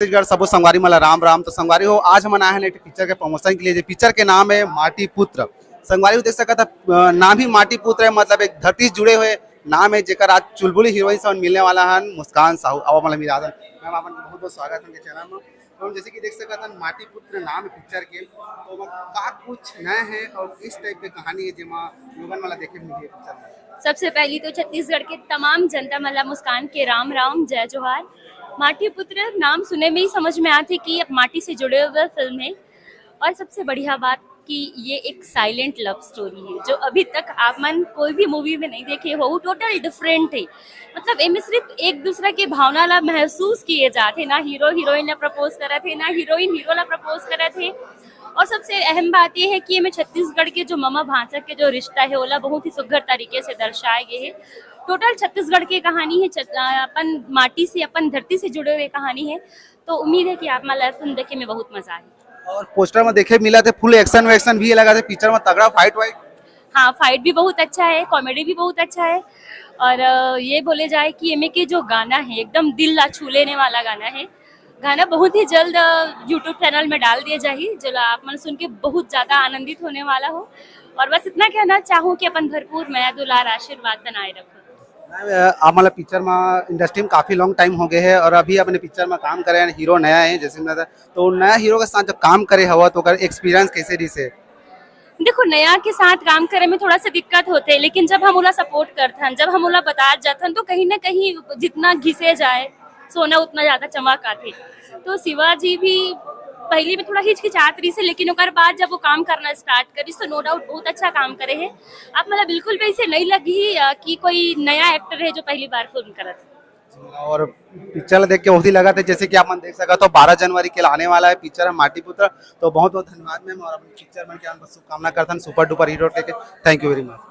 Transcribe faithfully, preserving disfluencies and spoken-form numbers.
छत्तीसगढ़ सबो संगवारी मन ला राम राम। तो संगवारी हो, आज हमन आए हैं एक पिक्चर के प्रमोशन के लिए, जो पिक्चर के नाम है माटी पुत्र। संगवारी हो, देख सकत ह, अ, नाम ही माटी पुत्र है, मतलब एक धरती से जुड़े हुए नाम है, जेकर आज चुलबुली हीरोइन से मिलने वाला हन मुस्कान साहू। अब हमन मिला दन। मैम, आपन बहुत बहुत स्वागत है चैनल में। तो हम जैसे कि देख सकत हन, माटी पुत्र नाम है पिक्चर के, तो ओमा का कुछ नया है और किस टाइप के कहानी है जेमा लोगन मन ला देखे मिलही पिक्चर में? सबसे पहली तो छत्तीसगढ़ के तमाम जनता मन ला मुस्कान के राम राम, जय जोहार। माटी पुत्र नाम सुने में ही समझ में आथे कि अब माटी से जुड़े हुए फिल्म है। और सबसे बढ़िया बात कि ये एक साइलेंट लव स्टोरी है, जो अभी तक आप मन कोई भी मूवी में नहीं देखे हो। टोटल डिफरेंट है, मतलब एमे सिर्फ एक दूसरा के भावना ला महसूस किए जात है। ना हीरो हीरोइन ला प्रपोज करत है, ना हीरोइन हीरो ला प्रपोज करत है। और सबसे अहम बात ये है कि एमे छत्तीसगढ़ के जो ममा भांचा के जो रिश्ता है, ओला बहुत ही सुघर तरीके से दर्शाए गए है। टोटल छत्तीसगढ़ के कहानी है, छत-, अ, अपन माटी से, अपन धरती से जुड़े हुए कहानी है। तो उम्मीद है कि आप मन ला फिल्म देखे में बहुत मजा आए। और पोस्टर में देखे मिला थे, फुल एक्शन वैक्शन भी लगा थे पिक्चर में, तगड़ा फाइट वाइट। हाँ, फाइट भी बहुत अच्छा है, कॉमेडी भी बहुत अच्छा है। और अ, ये बोले जाए कि एमे के जो गाना है, एकदम दिल ला छू लेने वाला गाना है। गाना बहुत ही जल्द यूट्यूब चैनल में डाल दिए जाही, जेला आप मन सुन के बहुत ज्यादा आनंदित होने वाला हो। और बस इतना कहना चाहूँ कि अपन भरपूर मया दुलार आशीर्वाद बनाए रखो। मैम, अ, आप मतलब पिक्चर में, इंडस्ट्री में काफी लॉन्ग टाइम हो गए है और अभी अपने पिक्चर में काम करे हैं, हीरो नया है जैसे मैं, तो नया हीरो के साथ जब काम करे हवा तो ओकर एक्सपीरियंस कैसे रही से? देखो, नया के साथ काम करे में थोड़ा सा दिक्कत होते है, लेकिन जब हम ओला सपोर्ट करथन, जब हम ओला बतात जाथन, तो कहीं ना कहीं जितना घिसे जाए सोना उतना ज्यादा चमक आथे। तो शिवा जी भी पहले में थोड़ा हिचकिचात रही से, लेकिन ओकर बाद जब वो काम करना स्टार्ट करिस तो नो डाउट बहुत अच्छा काम करे है। आप मतलब बिल्कुल भी ऐसे नहीं लगी अ, कि कोई नया एक्टर है जो पहली बार फिल्म करत है। और पिक्चर देख के बहुत ही लगा था, जैसे कि आप मन देख सकते हो, बारह जनवरी के आने वाला है पिक्चर है माटी पुत्र। तो बहुत बहुत धन्यवाद मैम, और अपने पिक्चर मन के हम बस शुभकामना करथन सुपर डुपर हिट के। Thank you very much।